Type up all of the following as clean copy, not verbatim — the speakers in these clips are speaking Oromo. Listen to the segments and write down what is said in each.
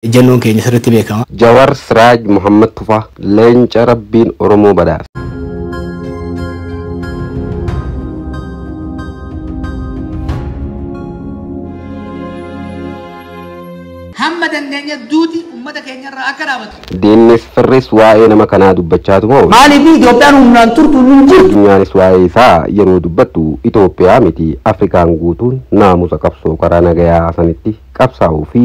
Ejjennoon keenya sirriitti beekama. Jawar Siraaj Muhammad Tufaa leenca Rabbiin Oromoo badhaase. Hamma dandeenya duuti uummata keenyarraa akka dhaabatu. Diinnis firris waa'ee nama kanaa dubbachaatu moo? Maaliif Itoophiyaan humnaan turtu hin jirtu? Addunyaanis waa'ee isaa yeroo dubbattu Itoophiyaa miti Afrikaan guutuun naamusa qabsoo karaa nagayaa sanitti qabsaa'uu fi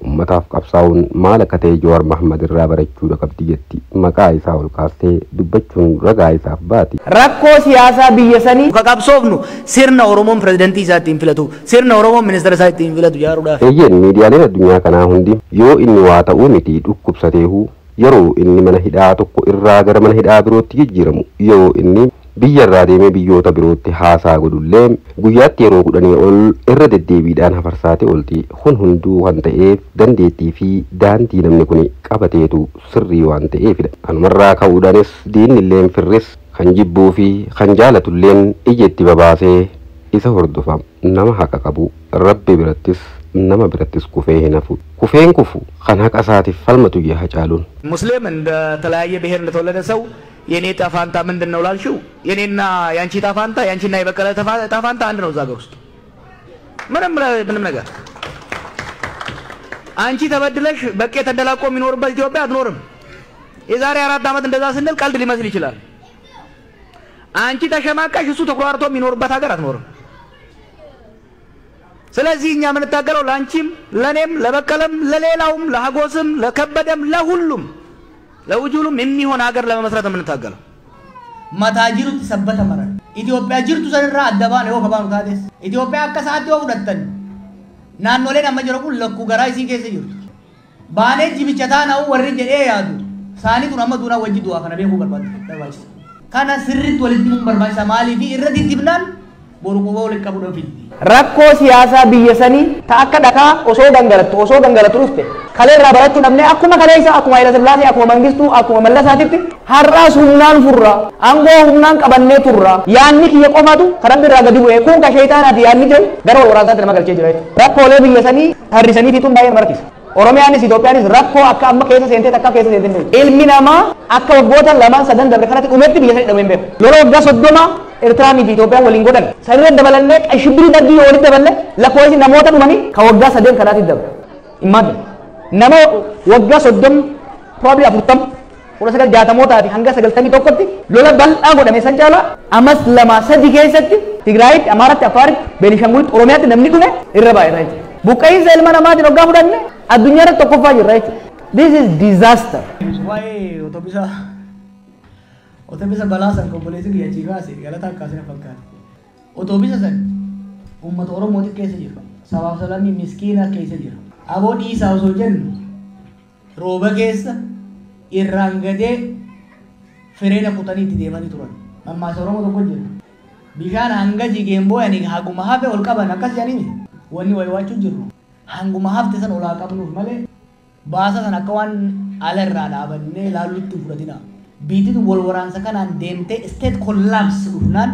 uummataaf qabsaa'uun maal akka ta'e Jawaar Mahmad irraa barachuudha qabdi jetti. Maqaa isaa ol kaastee dubbachuun ragaa isaaf baati. Rakkoo siyaasaa biyya sanii Ka qabsoofnu sirna Oromoon pirezidantii isaa ittiin filatu, sirna Oromoon ministeera isaa ittiin filatu ijaaruudhaaf. Eeyyeen miidiyaaleen addunyaa kanaa hundi yoo inni waa ta'uu miti dhukkubsateehu yeroo inni mana hidhaa tokko irraa gara mana hidhaa birootti jijjiiramu yeroo inni biyya irraa deemee biyyoota birootti haasaa godhullee guyyaatti yeroo 10 ol irra deddeebiidhaan hafarsaate oolti. Kun hunduu kan ta'eef dandeettii fi daandii namni kun qabateetu sirrii waan ta'eefidha. Kanumarraa ka'uudhaanis diinni illeen firris kan jibbuu fi kan jaalatulleen ija itti babaasee isa hordofa. Nama haqa qabu Rabbi birattis nama birattis kufee hin hafu. Kufeen kufu kan haqa isaatiif falmatu yaa Hacaaluun. ሙስሊም እንደ ተለያየ ብሔር እንደተወለደ ሰው የኔ ዕጣ ፋንታ ምንድን ነው ላልሽው፣ የኔና የአንቺ ዕጣ ፋንታ የአንቺና የበቀለ ዕጣ ፋንታ አንድ ነው። እዛ ሀገር ውስጥ ምንም ነገር አንቺ ተበድለሽ በቄ ተንደላቆ የሚኖርበት ኢትዮጵያ አትኖርም። የዛሬ 4 ዓመት እንደዛ ስንል ቀልድ ሊመስል ይችላል። አንቺ ተሸማቀሽ እሱ ተኩራርቶ የሚኖርበት ሀገር አትኖርም። ስለዚህ እኛ የምንታገለው ለአንቺም፣ ለኔም፣ ለበቀለም፣ ለሌላውም፣ ለሀጎስም፣ ለከበደም፣ ለሁሉም ለውጁሉም የሚሆን ሀገር ለመመስረት ነው የምንታገለው። Mataa jirutti sabbata maran. Itoophiyaa jirtu sanirraa adda baane yoo kabaanu taates. Itoophiyaa akka isaatti yoo fudhattan naannoleen amma jiru kun lakkuu garaa isii keessa jirtu. Baanee jibicha taana'u warri jedhee yaadu saanii tun amma duunaa wajji du'aa kana beekuu barbaachisa. Kana sirriitti walitti himuun barbaachisa maaliif irra diddibnaan boru quba walitti qabu dhufti. Rakkoo siyaasaa biyya sanii ta akka dhakaa osoo gangalatu dhufte kaleerraa barachuu dhabnee akkuma kaleessa akkuma Hayila Sillaasee akkuma Mangistuu akkuma Mallasaatitti har'aas humnaan furra aangoo humnaan qabannee turra yaanni kiyya qofatu karaa birraa gadi bu'ee kun ka sheeyxaanaati yaanni jedhu gara wal waraansaatti nama galchee jira jechuudha. Rakkoolee biyya sanii tarrisanii fixuun baay'ee nama rakkisa. Oromiyaanis Itoophiyaanis rakkoo akka amma keessa seentee takka keessa seentee hin beektu. Ilmi namaa akka waggoota 2 3 darbe kanatti dhumetti biyya sanii dhumee hin beeku. Lola waggaa 30 Eertiraan fi Itoophiyaan waliin godhan. Sanirra dabalannee qashibbirii darbii walitti daballee lakkoofsi namoota dhumanii ka waggaa 3 kanaatti dabala. Imagine nama waggaa 30 probably 40 1960mootaa fi hanga 91tti lola bal'aa godhame san caalaa amas 2 3 keessatti Tigraayitti, Amaaraatti, Afaaritti, Beenishangulitti, Oromiyaatti namni dhume irra baay'ata jechuudha. Buqqa'iinsa ilma namaatiin waggaa fudhanne addunyaa irratti tokkoffaa jirra jechuudha. This is disaster. Waa'ee otobisa balaa san obboleessi kiyya achii kaase galata akkaasina fakkaate. Otobisa san uummata Oromootiif keessa jira. Sabaaf sablammii miskiina keessa jira. Aboo dhiisaa osoo jennu rooba keessa irraan gadee fireena kutanii itti deemanii turan. Mammaasa Oromoo tokko jira. Bishaan hanga jigeen boo'anii haguma hafe ol qaban akkas jedhanii wanni waywaachuu jirru. Hanguma hafte san olaa qabnuuf malee baasa san akka waan ala irraa dhaabannee ilaallutti hin fudhatina. Biitiin wal waraansa kanaan deemtee state collapse dhufnaan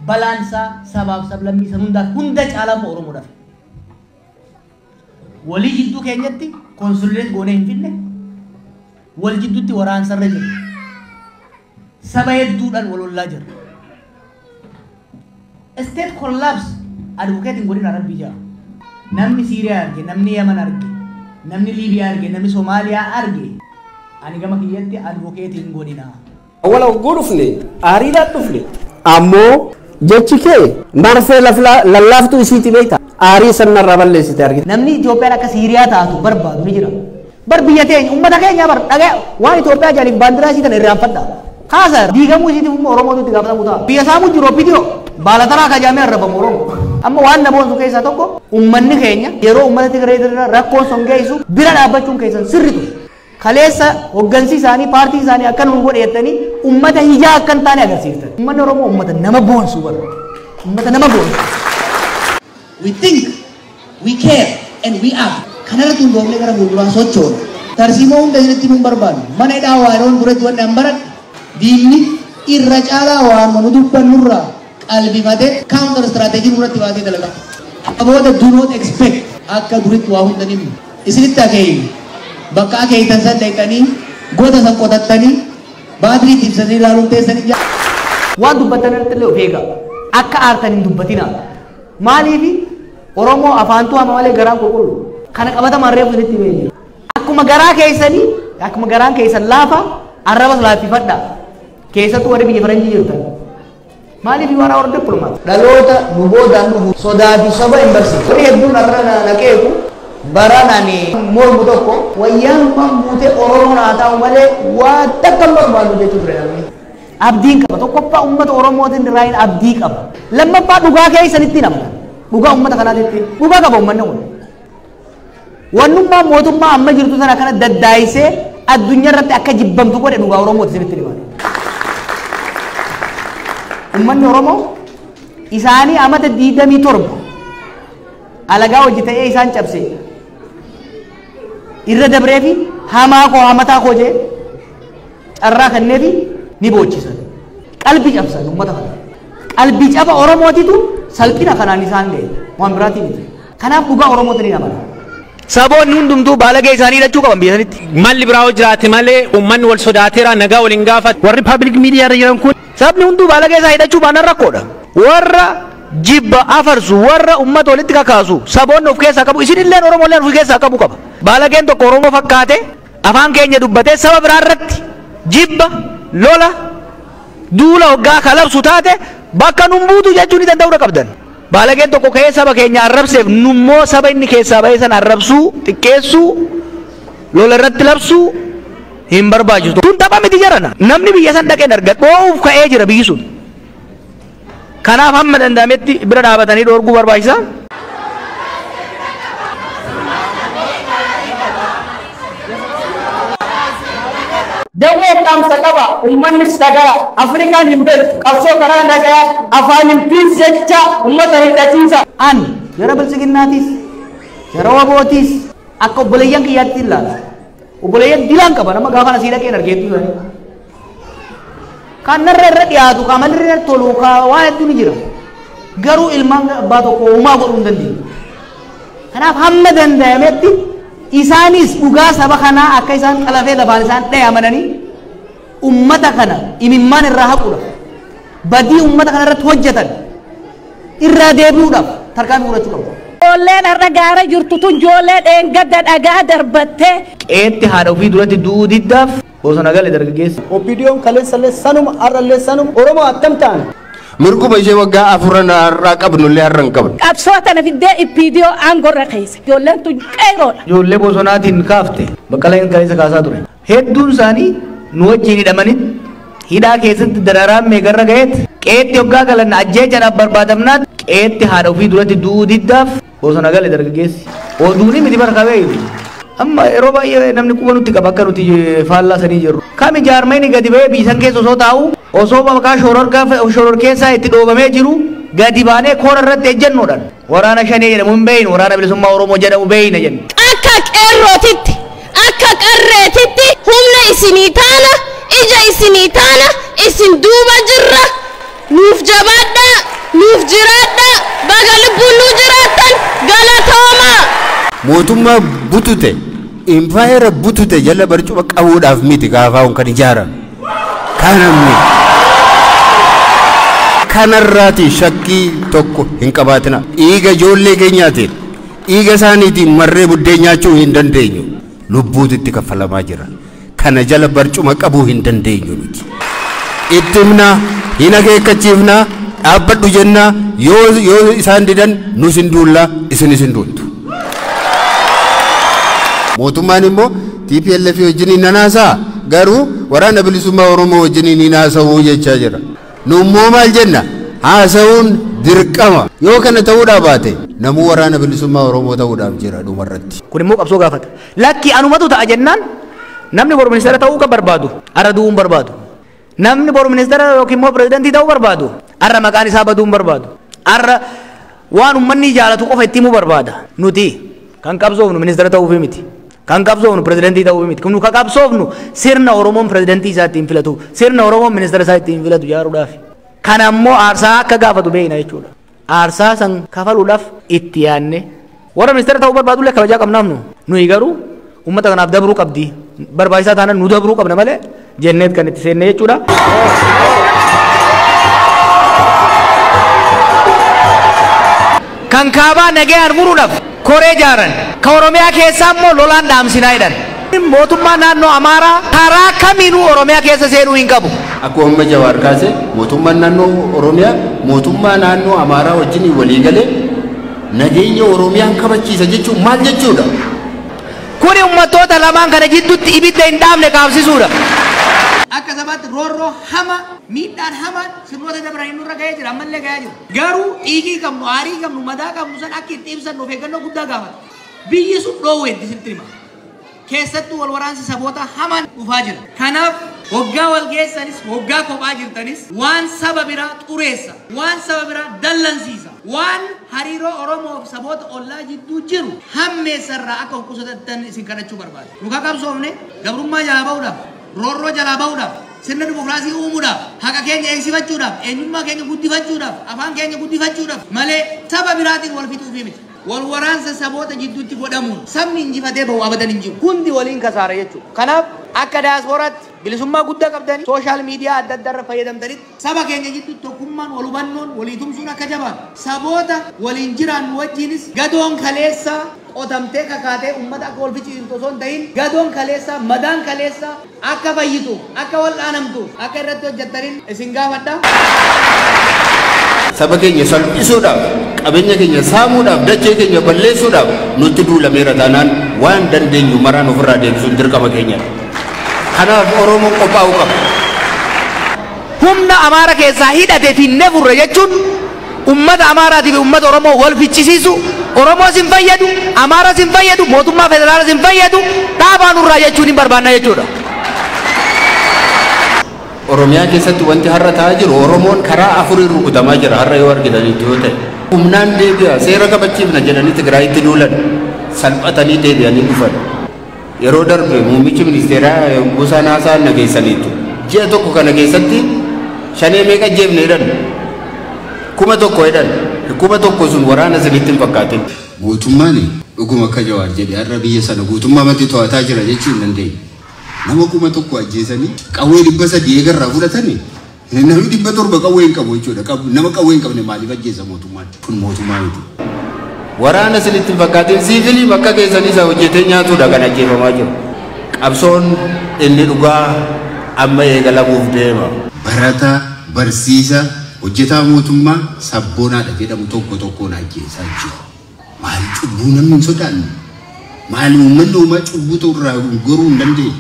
balaansaa sabaaf sablammii san hundaa hunda caalaa immoo Oromoodhaaf. Walii jidduu keenyatti consolidate goonee hin finne wal jidduutti waraansarra jirra. Saba hedduudhaan wal ollaa jirra. State collapse advocate hin godhin Rabbi jaa. Namni Siiriyaa arge, namni Yaman arge, namni Liibiyaa arge, namni Somaaliyaa arge ani gama kiyyatti advocate hin godhina. Awwala hogguu dhufne aariidhaan dhufne ammoo jechi kee marfee lallaaftuu isiiti beekta aarii sanarraa balleessite argite. Namni Itoophiyaan akka Siiriyaa taatu barbaadu ni jira. Bar biyya teenya uummata keenya bar dhagaa waan Itoophiyaa jaaliif baandiraa isii tana irraanfadha. Kaasa diigamuu isiitiif immoo Oromootu itti gaafatamu ta'a. Biyya saamuu jiru Opidiyoo baalataraa kajaamee arrabamu Oromoo. Amma waan na boonsu keessaa tokko uummanni keenya yeroo uummata Tigraay irra rakkoon son geessu bira dhaabbachuun keessan sirritu. Kaleessa hoggansi isaanii paartii isaanii akka nuun godhe jettanii uummata hijaa akka hin taane agarsiiftan. Uummanni Oromoo uummata nama boonsu bara. Uummata nama boonsu. We think, we care and we act. Kanarratti hundoofnee gara fuulduraa sochoona. Tarsiimoo hunda isinitti himuun barbaadu. Mana hidhaa waa yeroon turetti wanni an baradhe diinni irra caalaa waan nu dubbannurraa qalbifatee counter strategy nurratti baasee dalagaa. Booda do not expect akka duritti waa hunda ni himu. Isinitti akeeyi. Bakka akeeyitan san dhaqanii goota san qotattanii baatirii ibsanii ilaaluun teessanii jaa. Waan dubbatan irratti illee of eegaa. Akka aartan hin dubbatinaa. Maaliifi Oromoo afaantuu hama malee garaan qulqullu. Kana qabatamaan reefu isinitti himee jira. Akkuma garaa keessanii akkuma garaan keessan laafa arrabas laaffifadhaa. Keessattuu warri biyya faranjii jirtan. Maaliif you are our diplomat? Dhaloota nu boodaan dhufu sodaa fi soba hin barsiisu. Warri hedduun har'a na qeequ baraan ani mormu tokko wayyaan guutee Oromoon haa ta'u malee waa takka hin barbaadu jechuu ture namni. Abdiin qaba. Tokkoffaa uummata Oromootiin irraa abdii qaba. Lammaffaa dhugaa keessanitti namna. Dhugaa uummata kanaatitti. Dhugaa qaba uummanni kun. Wannummaa mootummaa amma jirtu sana kana daddaayisee addunyaa irratti akka jibbamtu godhe dhugaa Oromooti isinitti hima. Uummanni Oromoo isaanii amata 27 alagaa hojii ta'ee isaan cabse irra dabree fi hamaa koo hamataa koo jee carraa kenneefi ni boochisan. Qalbii cabsan uummata kana. Qalbii caba Oromootitu salphina kanaan isaan ga'e waan biraatii miti. Kanaaf dhugaa Oromooti ni amana. Saboonni hundumtuu baalagee isaanii hidhachuu qaban biyya sanitti. Malli biraa hoo jiraate malee uummanni wal sodaateera nagaa waliin gaafatu. Warri public media irra jiran kun sabni hunduu baalagee isaa hidhachuu baanaan rakkoodha. Warra jibba afarsu warra uummata walitti kakaasu saboonni of keessaa qabu isinilleen Oromolleen of keessaa qabu qaba. Baalageen tokko Oromoo fakkaate afaan keenya dubbatee saba biraa irratti jibba lola duula hoggaa kalabsu taate bakka nun buutu jechuu ni danda'uudha qabdan. Baalageen tokko ka'ee saba keenya arrabseef nummoo saba inni keessaa ba'e sana arrabsuu xiqqeessuu lola irratti labsuu hin barbaachisu. Tun tapha miti jarana. Namni biyya san dhaqeen arga dhoo'uuf ka'ee jira biyyi sun. Kanaaf hamma danda'ametti bira dhaabatanii dhoorguu barbaachisa. Dawwee dhaamsa qaba uummannis dhagaa Afrikaan hin beektu qabsoo karaa nagaa afaan hin piis jecha uummata hidhachiisa. Ani jara bilchiginnaatiis jara wabootiis akka obboleeyyan kiyyaatti ilaala. Obboleeyyan dilaan qaba nama gaafa asii dhaqeen argeettu isaanii. Kan narra irra dhiyaatu kan amalli irra tolu kan waan hedduu ni jira. Garuu ilmaan abbaa tokko uumaa godhuu hin dandeenye. Kanaaf hamma danda'ametti isaanis dhugaa saba kanaa akka isaan qalafee lafaan isaan dha'e amananii ummata kana imimmaan irraa haquudhaaf badii ummata kana irratti hojjetan irraa deebi'uudhaaf tarkaanfii fudhachuu qabu. Ijoolleen har'a gaara jirtu tun ijoollee dheengadda dhagaa darbattee. Qeetti haadha ofii duratti du'uu diddaaf bosona gale dargaggeessi. OPDO'n kaleessallee sanuma har'allee sanuma Oromoo akkam ta'an. Mirguma ishee waggaa afuran har'aa qabnullee har'a hin qabnu. Qabsoo tana fiddee OPDO aangorra keessa. Ijoolleen tun qeeroodha. Ijoollee bosonaatiin kaafte baqqalaan kaleessa kaasaa ture. Hedduun isaanii nu wajjin hidhamanitti hidhaa keessatti dararaan meeqarra ga'eet qeetti hoggaa galan ajjeechaadhaaf barbaadamnaat qeetti haadha ofii duratti du'uu diddaaf bosona gale dargaggeessi. Oduuni miti bara qabee amma yeroo baay'ee namni quba nutti qaba akka nuti faallaa sanii jirru. Kami jaarmayni gadi ba'ee biisan keessa osoo taa'u osoo maqaa shororkeessaa itti dhoobamee jiru gadi baanee koora irratti ejjennoodhaan waraana shanee jedhamu hin beeynu waraana bilisummaa Oromoo jedhamu beeyna jenna. Akka qeerrootitti akka qarreetitti humna isinii taana ija isinii taana isin duuba jirra nuuf jabaadhaa nuuf jiraadhaa baga lubbuun nuu jiraattan galatoomaa. Mootummaa butute impaayera butute jala barcuma qabuudhaaf miti gaafaa'uun kan ijaarame. Kanamni kanarraati shakkii tokko hin qabaatina. Dhiiga ijoollee keenyaatiin dhiiga isaaniitiin marree buddeen nyaachuu hin dandeenyu. Lubbuutu itti kaffalamaa jira. Kana jala barcuma qabuu hin dandeenyu nuti. Itti himnaa, hin akeekkachiifnaa, dhaabbadhu jennaa, yoo isaan didan nus hin duullaa, isinis hin duultu. Mootummaan immoo TPLF wajjin hin haasa'aa garuu waraana bilisummaa Oromoo wajjin hin haasa'uu jechaa jira. Nu immoo maal jenna? Haasa'uun dirqama. Yoo kana ta'uudhaa baate namuu waraana bilisummaa Oromoo ta'uudhaaf jira dhumarratti. Kun immoo qabsoo gaafata. Lakki anumatu ta'a jennaan namni boru ministeera ta'uu kan barbaadu har'a du'uu hin barbaadu. Namni boru ministeera yookiin immoo pirezidantii ta'uu barbaadu har'a maqaan isaa baduu hin barbaadu. Har'a waan uummanni jaalatu qofa itti himuu barbaada. Nuti kan qabsoofnu ministeera ta'uufi miti. Kan qabsoofnu pirezidantii ta'uufi miti. Kun kan qabsoofnu sirna Oromoon pirezidantii isaa ittiin filatu, sirna Oromoon ministeera isaa ittiin filatu ijaaruudhaaf. Kana immoo aarsaa akka gaafatu beekna jechuudha. Aarsaa san kafaluudhaaf itti yaadne warra ministeera ta'uu barbaadullee kabajaa qabnaaf nu. Nuyi garuu uummata kanaaf dabruu qabdi. Barbaachisaa taanaan nu dabruu qabna malee jenneet kan itti seenne jechuudha. Kan kaabaa nagayaan muruudhaaf koree jaaran. Ka Oromiyaa keessaa immoo lolaan dhaamsinaa jedhan. Mootummaa naannoo Amaaraa karaa kamiinuu Oromiyaa keessa seenuu hin qabu. Akkuma amma Jawaar kaase mootummaan naannoo Oromiyaa mootummaa naannoo Amaaraa wajjin walii galee nageenya Oromiyaan kabachiisa jechuun maal jechuudha? Kuni uummattoota lamaan kana jidduutti ibidda hin dhaamne qaabsisuudha. Akka sabaatti roorroo hama miidhaan hamaan sirnoota dabranii nurra ga'ee jira ammallee ga'aa jira. Garuu dhiigii qabnu aarii qabnu madaa qabnu san akka itti ibsannu of eeggannoo guddaa gaafata. Biyyi sun dhoowweetti sitti hima. Keessattuu wal waraansi saboota hamaan dhufaa jira. Kanaaf hoggaa wal geessanis hoggaa kophaa jirtanis waan saba biraa xureessa, waan saba biraa dallansiisa, waan hariiroo Oromoo fi saboota ollaa jidduu jiru hammeessarraa akka of qusatattan isin kadhachuu barbaada. Nu qabsoofne gabrummaa jalaa ba'uudhaaf, roorroo jalaa ba'uudhaaf, sirna dimokiraasii uumuudhaaf, haqa keenya eegsifachuudhaaf, eenyummaa keenya guddifachuudhaaf, afaan keenya guddifachuudhaaf malee saba biraatiin wal fixuufii miti. Wal waraansa saboota jidduutti godhamuun sabni injifatee bahu abadan hin jiru. Hundi waliin kasaara jechuudha. Kanaaf akka diyaaspooraatti bilisummaa guddaa qabdanii sooshaal miidiyaa adda addaa irra fayyadamtanitti saba keenya jidduutti tokkummaan wal hubannoon walii tumsuun akka jabaatu saboota waliin jiraannu wajjinis gadoon kaleessaa qotamtee kakaatee uummata akka wal ficcisiiftu osoo hin ta'in gadoon kaleessaa madaan kaleessaa akka fayyitu akka wal dhaanamtu akka irratti hojjettaniin isin gaafadha. Saba keenya salphisuudhaaf, qabeenya keenya saamuudhaaf, dachee keenya balleessuudhaaf nutti duulameera taanaan waan dandeenyu maraan ofirraa deebisuun dirqama keenyadha. Kanaaf Oromoon qophaa'uu qaba. Humna Amaara keessaa hidhate finnee furre jechuun uummata Amaaraatii fi uummata Oromoo wal ficcisiisu, Oromoos hin fayyadu, Amaaras hin fayyadu, mootummaa federaalas hin fayyadu, dhaabaa nurraa jechuun hin barbaanna jechuudha. Oromiyaa keessatti wanti har'a ta'aa jiru Oromoon karaa afuriin rukutamaa jira har'a yoo argitanitti yoo ta'e. Humnaan deebi'a seera kabachiifna jedhanii Tigraayitti duulan salphatanii deebi'anii dhufan. Yeroo darbe muummichi ministeeraa yogguu isaan haasa'an dhageessaniitu. Ji'a tokko kana keessatti shanee meeqa jeefne jedhan 1000 jedhan 1000 sun waraana isinitti hin fakkaatin. Mootummaan dhuguma akka Jawaar jedhe har'a biyya sana guutummaatti to'ataa jira jechuu hin dandeenye. Nama 1000 ajjeesanii qawwee 300 eegarraa fudhatanii namni 700 qawwee hin qabu jechuudha. Nama qawwee hin qabne maaliif ajjeesa mootummaan? Kun mootummaa miti. Waraana isinitti hin fakkaatin siivilii bakka keessanii isa hojjetee nyaatudha kan ajjeefamaa jiru. Qabsoon inni dhugaa amma eegalamuuf deema. Barataa, barsiisaa, hojjetaa mootummaa sabboonaadha jedhamu tokko tokkoon ajjeesaa jiru. Maal cubbuu namni hin sodaanne? Maal uummanni uumaa cubbuu ta'urraa goruu hin dandeenye?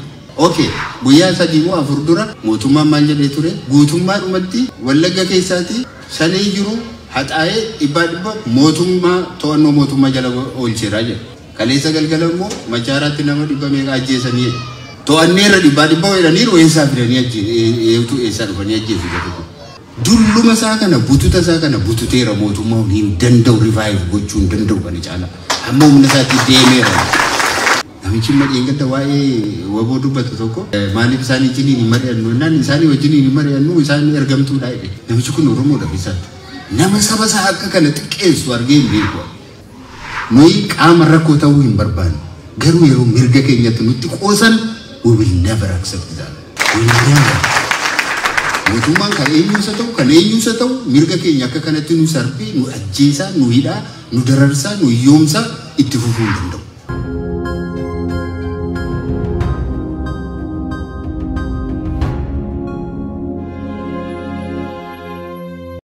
Okay, guyyaa 3 moo 4 dura mootummaan maal jedhee ture? Guutummaadhumatti Wallagga keessaati shanee jiru haxaa'ee 100 mootummaa to'annoo mootummaa jala oolcheera jedha. Kaleessa galgala immoo Machaaraatti nama 100 meeqa ajjeesanii jedha. To'anneerra 100 jedhaniiru eessaa fidanii ajjeesu eessaa dhufanii ajjeesu jedhu. Dulluma isaa kana bututa isaa kana bututeera mootummaa hin danda'u revive gochuu hin danda'u kana caala. Amma humna isaatti deemeera. Namichi madeen gadda waa'ee waboo dubbatu tokko maaliif isaanii wajjiniin hin mari'annu jennaan isaanii wajjiniin hin mari'annu isaan ergamtuudha jedhe. Namichi kun Oromoodha isaatti. Nama saba isaa akka kana xiqqeessu argee hin beeku. Nuyi qaama rakkoo ta'uu hin barbaannu. Garuu yeroo mirga keenyatti nutti qoosan we will never accept that. We will never. Mootummaan kan eenyuusa ta'u kan eenyuusa ta'u mirga keenya akka kanatti nu sarbee nu ajjeesaa nu hidhaa nu dararsaa nu hiyyoomsaa itti fufuu hin danda'u.